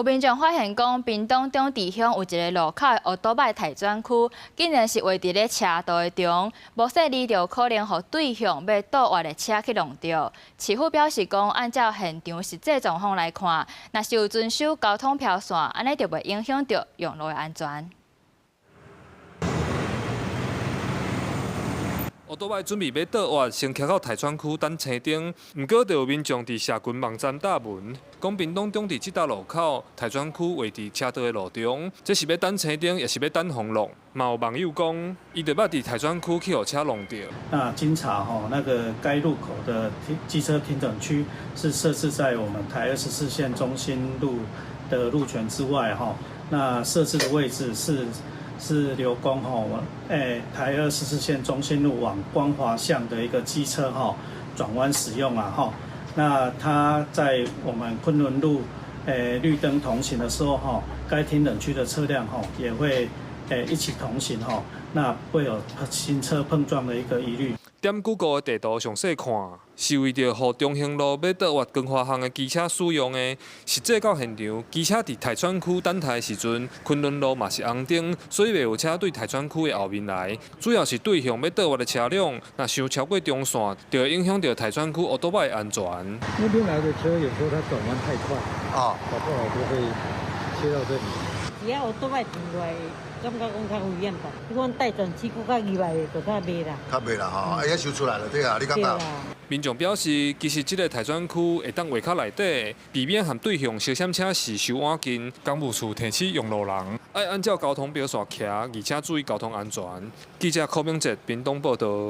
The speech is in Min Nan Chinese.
有民眾發現講，屏東長治鄉有一个路口的烏多擺待轉區，竟然是畫佇咧車道的中，無細膩就可能予對向欲倒彎的車去挵著。市府表示講，按照現場實際狀況來看，若是有遵守交通標線，按呢就袂影響著用路的安全。烏多擺準備欲倒彎，先徛到待轉區等青燈。毋過就有民眾佇社群網站貼文，講屏東長治這搭路口待轉區畫佇車道的路中，這是欲等青燈，抑是欲等予人挵？嘛有網友講，伊就捌佇待轉區去予車挵著。那經查吼，那個該路口的停機車停等區是設置在我們台24線中心路的路權之外吼，那設置的位置是留供吼，台24線中心路往光華巷的一個機車吼轉彎使用啊吼。那它在我們昆崙路綠燈同行的時候吼，該停等區的車輛吼也會一起同行吼，那會有行車碰撞的一個疑慮。點 Google 的地圖詳細看，是為著予中興路欲倒彎光華巷的機車使用的。實際到現場，機車佇待轉區等待的時陣，昆崙路嘛是紅燈，所以袂有車對待轉區的後面來。主要是對向欲倒彎的車輛，若傷超過中線，就會影響著待轉區烏多擺的安全。那邊來的車有時候它轉彎太快，啊，搞不好就會切到這裡。只要烏多擺停落來，感覺講較危險吧？你講待轉區閣較意外的，就較袂啦。較袂啦吼，啊，也收出來了對啊，你感覺？民眾表示，其實這个待轉區會當畫較內底，避免和對向相閃車時傷倚近。工務處提醒用路人，愛按照交通標線騎，而且注意交通安全。記者柯明哲屏東報導。